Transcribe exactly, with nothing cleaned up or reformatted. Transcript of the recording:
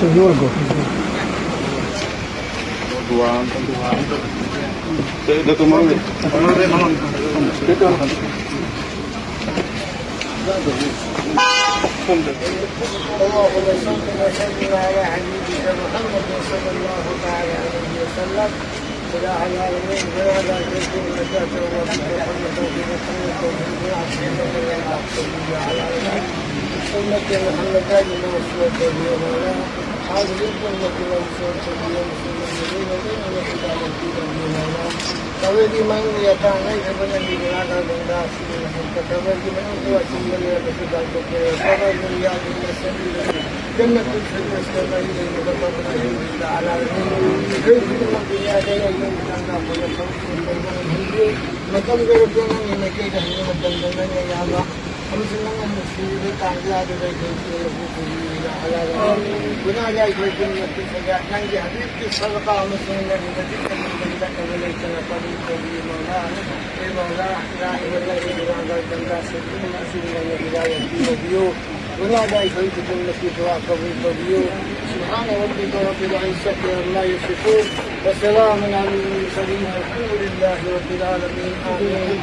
Señor, go. اللهم صل وسلم على حبيبك محمد صلى الله تعالى عليه وسلم. إله العالمين، ولا لا تكون نجاة ولا تكون سنة محمد دائما وصلت بها مولانا. هذه الجنة وصلت بها مسلمين وبين الهدى والهدى مولانا. فويل من يتعنى بنا بلاد البنداس. ونادى شيخكم التي دعا قبل التوفيق. سبحان ربك رب العزة عما يصفون، وسلام على المرسلين، والحمد لله رب العالمين. آمين.